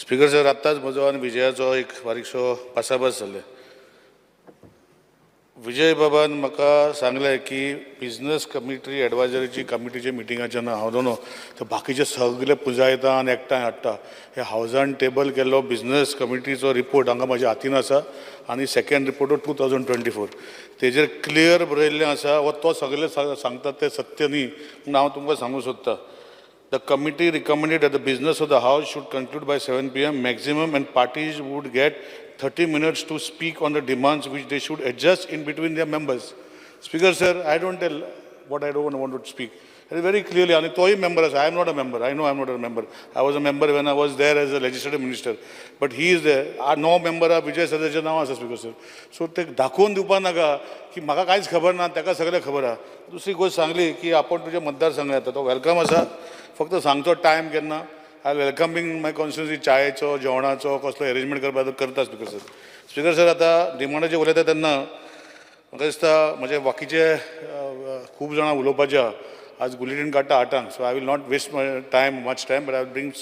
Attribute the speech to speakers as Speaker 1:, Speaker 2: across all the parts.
Speaker 1: Speaker sir, आत्ताच म्हजो आनी विजयाचो एक बारीकसो भासाभास जाले. विजय बाबान म्हाका सांगलें की बिजनस कमिटी एडवायजरीची कमिटीच्या मिटिंगाचे ना हांव न्हू ते बाकीचे सगळे पुंजायता आनी एकठांय हाडटा. हे हावजान टेबल केल्लो बिजनस कमिटीचो रिपोर्ट हांगा म्हज्या हातीन आसा आनी second report 2024, तेजेर क्लियर बरयल्लें आसा व तो सगळे सांगता तें सत्य न्ही म्हूण हांव तुमकां सांगूंक सोदतां. The committee recommended that the business of the House should conclude by 7 p.m. maximum and parties would get 30 minutes to speak on the demands, which they should adjust in between their members. Speaker sir, I don't tell what I don't want to speak. It is very clearly, आणि तोय member आसा. I am not a member. I know I am not a member. I was a member when I was there as a legislative minister. But he is there. No member Vijay सरदेसायचें नांव आसा speaker sir. So ते दाखोवन दिवपा नाका की म्हाका कांयच खबर ना, ताका सगळें खबर आहा. दुसरी गोश्ट सांगली की आपण तुज्या मतदारसंघात येता, तो welcome आसा. फक्त सांगचो टायम केन्ना. I welcoming my constituency. चायेचो, जेवणाचो कसलो एरेंजमेंट करपाचो करता स्पीकर सर. स्पीकर सर, आतां डिमांडाचेर उलयता तेन्ना म्हाका दिसता म्हजे बाकीचे खूब जाणां उलोवपाचे आहा. आज बुलेटीन काडटा 8आंक, so I will not waste my time, much time, but I will bring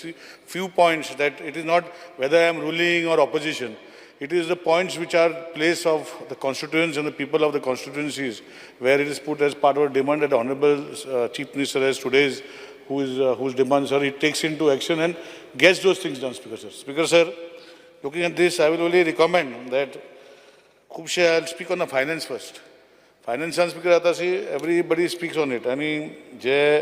Speaker 1: few points that it is not whether I am ruling or opposition. It is the points which are place of the constituents and the people of the constituencies, where it is put as part of a demand that the Honorable Chief Minister has today's, whose demands are, he takes into action and gets those things done, Speaker sir. Speaker sir, looking at this, I will only recommend that खुबशे, I speak on the finance first. फायनान्सान speaker आतां see, everybody speaks on it आनी जे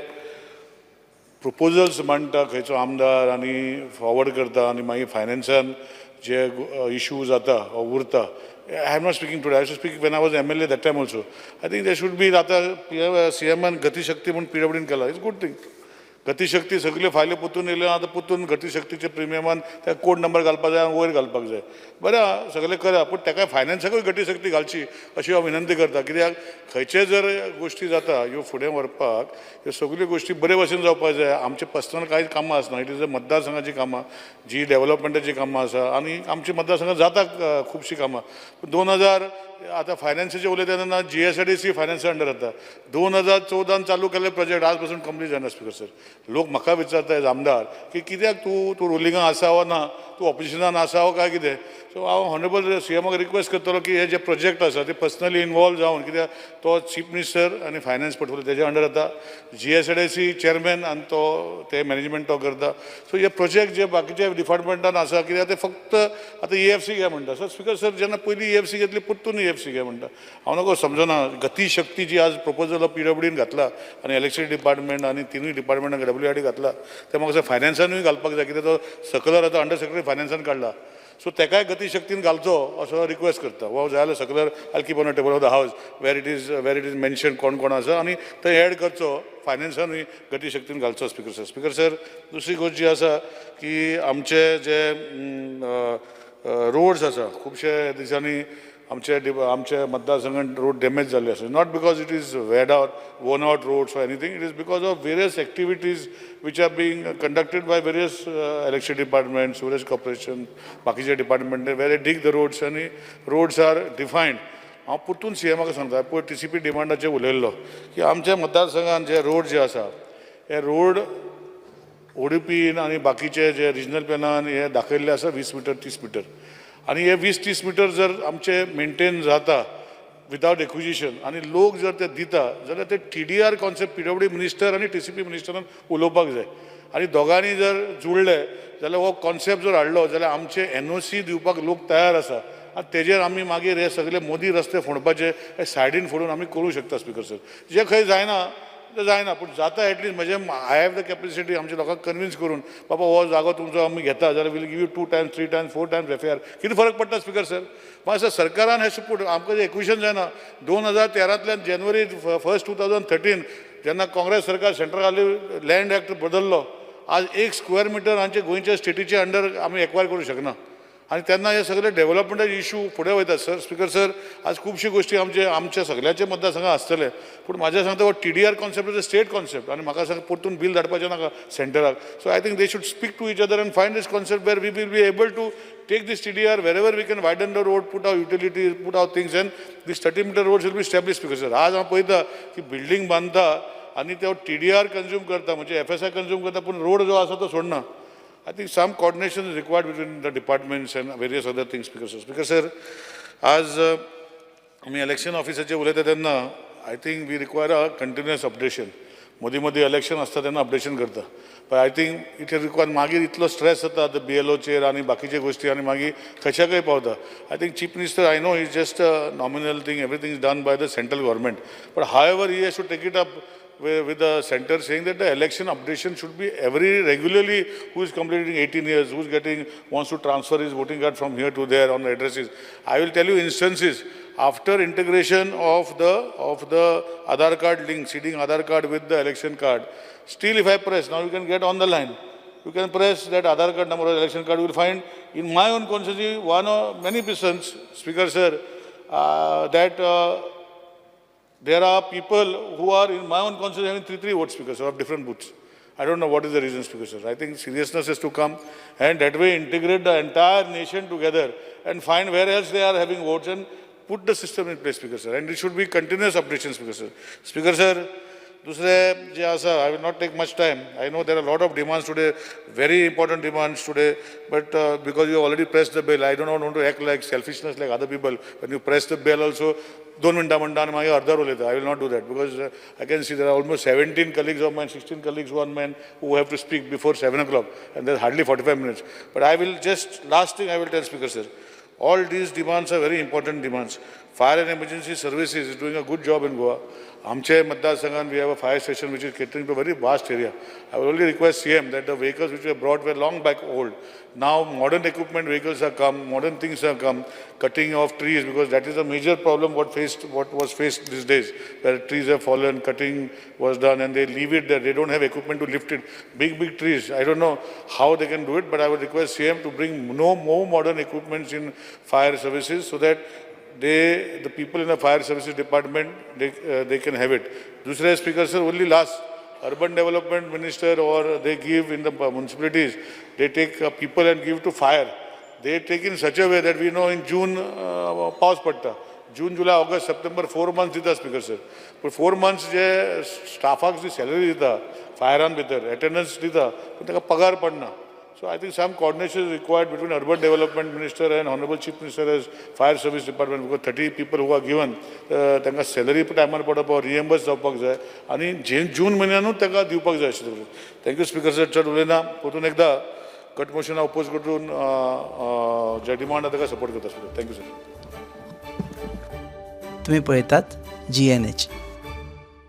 Speaker 1: proposals मांडटा खंयचो आमदार आनी forward करता आनी मागीर फायनान्सान जे इशू जाता वा उरता. I am not speaking today, I speak when I was MLA that time also. I think there should be, आतां सीएमान गतिशक्ती म्हूण पीडब्ल्यूडीन केला, it's good thing. गतिशक्ती सगल्यो फायल्यो पोतून येयल्यो, आतां पोतून गतिशक्तीचे प्रिमियमान त्या कोड नंबर घालपाक जाय आनी वयर घालपाक जाय. बरें आहा, सगळें करा, पूण तेका फायनान्साकूय गतिशक्ती घालची अशी हांव विनंती करता. कित्याक खंयचे जर गोश्टी जाता ह्यो फुडें व्हरपाक, ह्यो सगल्यो गोश्टी बरे भशेन जावपाक जाय. आमचे पर्सनल कांय कामां आसना, it is a मतदारसंघाची कामां, जी डेवलपमेंटाची कामां आसा आनी आमच्या मतदारसंघात जाता खुबशीं कामां. 2000 आतां फायनान्साचें उलयता तेन्ना जीएसआयडीसी फायनान्सा अंडर येता. 2014न चालू केल्ले प्रोजेक्ट आज पासून कंप्लीट जायना स्पीकर सर. लोक म्हाका विचारता एज आमदार की कित्याक तूं तूं रुलिंगाक आसा वा ना, तूं ऑपोजिशनान आसा वा काय कितें. सो हांव ऑनरेबल सीएमाक रिक्वेस्ट करतलो की हे जे प्रोजेक्ट आसा ते पर्सनली इनवॉल्व जावन, कित्याक तो चीफ मिनिस्टर आनी फायनान्स पोर्टफोलियो तेज्या अंडर येता, जीएसआयडीसी चेअरमॅन आनी तो ते मॅनेजमेंट तो करता. सो हे प्रोजेक्ट जे बाकीच्या डिपार्टमेंटान आसा, कित्याक ते फक्त आतां ईएफसी घे म्हणटा. सर, स्पीकर सर, जेन्ना पयलीं ईएफसी घेतली, परतून ईएफसी घे म्हणटा, हांव नको समजना. गतिशक्ती जी आज प्रपोजल पीडब्ल्यूडीन घातला आनी इलेक्ट्रिसिटी डिपार्टमेंट आनी तिनूय डिपार्टमेंटान डब्ल्यूआरडी घातला, ते म्हाका दिसता फायनान्सानूय घालपाक जाय, कित्याक तो सर्कुलर आतां अंडर सेक्रेटरी फायनान्सान काडला. सो तेकाय गतिशक्तीन घालचो असो रिक्वेस्ट करता. हो जाय जाल्यार circular I keep on a table of the House where it is mention कोण कोण आसा आनी थंय एड करचो, फायनान्सानूय गतिशक्तीन घालचो स्पीकर सर. स्पीकर सर, दुसरी गोश्ट जी आसा की आमचे जे रोड्स आसा, खुबशे दिसांनी आमचे मतदारसंघात रोड डॅमेज जाल्ले आसा, not because it is weared out, worn out roads or anything. It is because of various activities which are being conducted by various electricity department, sewerage corporation, बाकीचे department, where dig the roads आनी roads are defined. हांव परतून C एमाक सांगता, पयर TCP डिमांडाचेर उलयल्लो की आमच्या मतदारसंघात जे road जे आसा, हे रोड ओडीपीन आनी बाकीचे जे रिजनल प्लॅनान हे दाखयल्ले आसा 20 मिटर, 30 मिटर आनी हे 20-30 मिटर जर आमचे मेंटेन जाता विदावट एक्विजिशन आनी लोक जर ते दिता जाल्यार ते TDR concept PWD minister आनी टीसीपी मिनिस्टरान उलोवपाक जाय आनी दोगांनी जर जुळ्ळे जाल्यार हो कॉन्सेप्ट जर हाडलो जाल्यार आमचे एनओसी दिवपाक लोक तयार आसा आनी तेजेर आमी मागीर हे सगळे मोदी रस्ते फोंडपाचे हे सायडीन फोडून आमी करूं शकता स्पीकर सर. जे खंय जायना ते जायना, पूण जाता एटलिस्ट म्हजें I have the capacity आमच्या लोकांक कन्विन्स करून, बाबा हो जागो तुमचो आमी घेता जाल्यार we'll give you two times, three times, four times FAR. कितें फरक पडटा स्पीकर सर? म्हाका सरकारान हें सपोर्ट आमकां एक्विशन जायना. 2013तल्यान January 1, 2013 जेन्ना काँग्रेस सरकार सेंट्रल आली, लँड एक्ट बदललो. आज एक स्क्वेअर मिटर आमच्या गोंयच्या स्टेटीच्या अंडर आमी एक्वायर करूं शकना आनी तेन्ना हे सगळे डेव्हलपमेंटाचे इशू फुडें वयतात सर. स्पीकर सर, आज खुबश्यो गोश्टी आमचे आमच्या सगळ्याचे मतदारसंघात आसतले, पूण म्हाज्या सांगता हो TDR concept is a state concept आनी म्हाका सांग परतून बील धाडपाचें नाका सेंटराक. So I think they should speak to each other and find this concept where we will be able to take this TDR wherever we can widen the road, put our utilities, put our things, and these 30 meter roads will be established. Because sir, आज हांव पळयता की building बांदता आनी तो TDR consume करता, म्हणजे FSI consume करता, पूण रोड जो आसा तो सोडना. I think some coordination is required between the departments and various other things, Speaker sir. Speaker sir, आज आमी इलेक्शन ऑफिसाचे उलयता तेन्ना I think we require a continuous updation. मदीं मदीं इलेक्शन आसता तेन्ना अपडेशन करता, but I think it require. मागीर इतलो स्ट्रेस जाता आतां बीएलओचेर आनी बाकीचे गोश्टी आनी मागीर खंयच्याकय पावता. I think Chief Minister, I know, is just a nominal thing, everything is done by the central government, but however he has to take it up with the center, saying that the election updation should be every regularly, who is completing 18 years, who is getting, wants to transfer his voting card from here to there on the addresses. I will tell you instances after integration of the Aadhaar card link, seeding Aadhaar card with the election card. Still, if I press, now you can get on the line. You can press that Aadhaar card number or election card, you will find in my own constituency, one or many persons, Speaker sir, that there are people who are in my own constituency having three, three votes, Speaker sir, of different booths. I don't know what is the reason, Speaker sir. I think seriousness has to come and that way integrate the entire nation together and find where else they are having votes and put the system in place, Speaker sir. And it should be continuous updation, Speaker sir. Speaker sir, दुसरें जे आसा, I will not take much time. I know there are lot of demands today, very important demands today, but because you already press the bell, I don't want to act like selfishness like other people. When you press the bell also, दोन मिनटां म्हणटा आनी मागीर अर्दर उलयता. I will not do that because I can see there are almost 17 colleagues of mine, 16 colleagues who are mine, who have to speak before 7 o'clock, and there's hardly 45 minutes. But I will just, last thing I will tell, Speaker sir, all these demands are very important demands. Fire and Emergency Services is doing a good job in Goa. आमचे मतदारसंघात we have a fire station which is catering to a very vast area. I will only request CM that the vehicles which were brought were long back old. Now modern equipment vehicles have come, modern things have come, cutting of trees, because that is a major problem what was faced these days, where trees have fallen, cutting was done and they leave it there. They don't have equipment to lift it. Big, big trees. I don't know how they can do it, but I would request CM to bring no more modern equipments in fire services so that the people in the fire services department, they can have it. दुसरे, Speaker sir, only last, urban development minister or they give in the municipalities, they take people and give to fire. They take in such a way that we know in June पावस पडटा. June, July, August, September, 4 months दिता, speaker sir. पूण 4 months जे स्टाफाक जी salary दिता फायरान भितर एटेंडन्स दिता, पूण ताका पगार पडना. So I think some coordination is required between Urban Development Minister and Honorable Chief Minister as Fire Service Department, because 30 people who are given, तांकां सॅलरी टायमार पडप, रिएम्बर्स जावपाक जाय आनी जे जून म्हयन्यानूच तांकां दिवपाक जाय आशिल्लें. Thank you, Speaker sir. चड उलयना. परतून एकदां कट मोशना अपोज करून जे डिमांड आहा ताका सपोर्ट करता. Thank you sir.
Speaker 2: तुम्ही पळयतात जीएनएच.